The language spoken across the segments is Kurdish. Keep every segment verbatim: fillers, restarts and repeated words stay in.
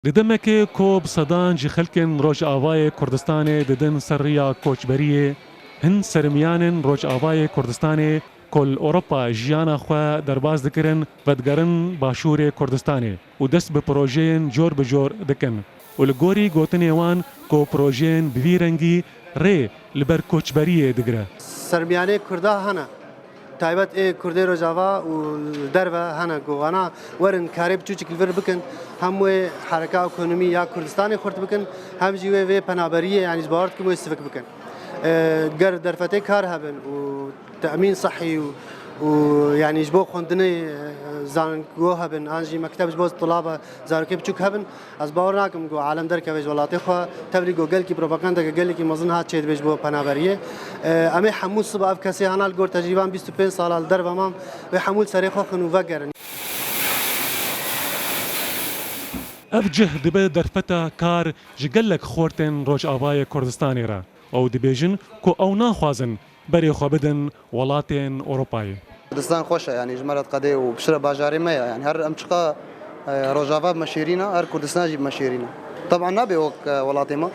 Di demekê ku bi sedan ji xelkên Rojavayê Kurdistanê didin ser riya koçberiyê, hin sermiyanên Rojavayê Kurdistanê ku li Ewropa jiyana xwe derbas dikirin, vedigerin Başûrê Kurdistanê û dest bi projeyên cor bi cor dikin û li gorî gotinê wan ku projeyên bi vî rengî rê li ber koçberiyê digire. Sermiyanê Kurda hene. Taybet ê Kurdê Rojava û li derve hene ku wana werin karê biçûçik li vir bikin, hem wê hereka ekonomî ya Kurdistanê xurt bikin, hem jî wê vê penaberiyê, yanî ji bawer dikim wê sivik bikin. E, ger derfetê kar hebin û temîn sihî û, û yanî ji bo xwendinê, e, zango hebin, an jî mekteb ji bo tulaba zarokê biçûk hebin, ez bawer nakim ku alem derkeve ji welatê xwe, tevlî ku gelkî propagandeke gelekî mezin hat çêdibe ji bo penaberiyê. E, em ê hemû siba ev kesê hana li gor tecrîban bîst û pênc sala li derve man, wê hemû li serê xwe xin û vegerin. Ev cih dibe derfeta kar ji gelek xortên Rojavayê Kurdistanê re. Ew dibêjin ku ew naxwazin berê xwe bidin welatên Ewropayê. Kurdistan xweş e, yanî ji me re diqedê û piştre bajarê me ye. Yanî her em çiqa, e, Rojava bi me şêrîn e, her Kurdistan jî bi me şêrîn e. Teban nabe wek, e, welatê me.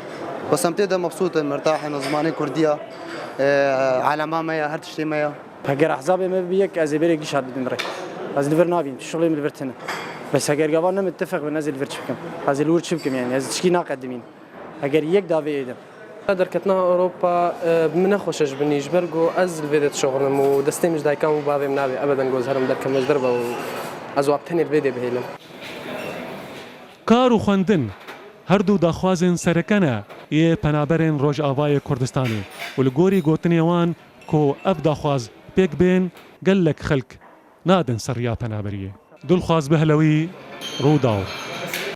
Bes em tê de mebsût in, mirtah in, zimanê Kurdî ye, e, alema me ye, her tiştê me ye. Heger ehzabê me bi yek, ez ê berê gişa bidin rê. Ez li vir nabînim, şixulê min li vir tune. Bes heger gava ne mittifeq bin, ez ê li vir çi bikim? Ez ê li wir çi bikim yanî? Ez tişkî naqedimînim. Heger yek davê êdim. Derketina Ewropa, e, bi min ne xweş e ji binî, ji ber ku ez li vê de dişoxilinim û destê min ji dayika min û bavê min nabe ebeden ku ez herim derkevim ji derve û ez wan bi tenê li vê dê bihêlim. Kar û xwendin, her du daxwazên sereke ne yê penaberên Rojavayê Kurdistanê û li gorî gotinê wan ku ev daxwaz pêk bên, gelek xelk nadin ser riya penaberiyê. Dilxwaz Behlewî, Rûdaw.